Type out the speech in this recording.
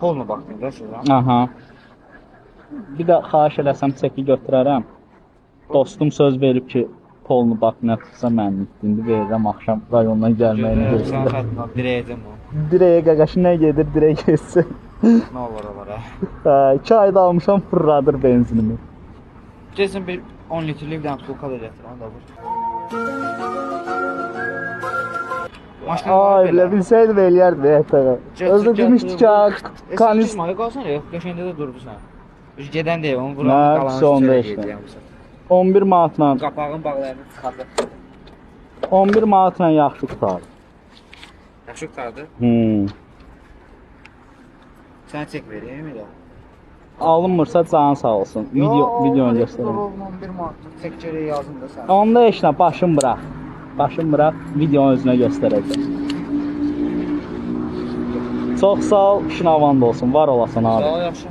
Polnu baxdın da sizə. Aha. Bir də xahiş eləsəm çeki götürərəm. Dostum söz verib ki, polnu bax nə tutsa mənlikdir. İndi verirəm axşam rayondan gəlməyini Sən gözləyirəm. xəttinə dirəyəcəm o. Dirəyə qaqaşı nə gedir, dirəyə getsin. Nə olar olar hə. Hə, 2 ayda almışam fırladır benzinimi. Gəlsin bir 10 litrlik bir dənə pulka da gətir, onu da vur. Maşın Ay, bilə bilsəydim eləyərdim ətəğə. Özü demişdi ki, ha, kanis kanis qalsın yox, qəşəngdə də durdusan. Biz gedən deyil, onu Nə, vuran qalanı sonda çölə işte. gedəcəm bu səfər. 11 manatla, Qapağın bağlayanı çıxardı. 11 manatla yaxşı qurtardı. Yaxşı qurtardı. Hmm. Sənə çek vereyim elə. Alınmırsa canın sağ olsun. Videonu göstərəm. 11 manatlıq çek gərək yazım da sənə. Onda heç nə, başım bırax. Başım bırax, videonu özünə göstərəcəm. Çox sağ ol, işin avanda olsun. Var olasan abi. Sağ ol, yaxşı.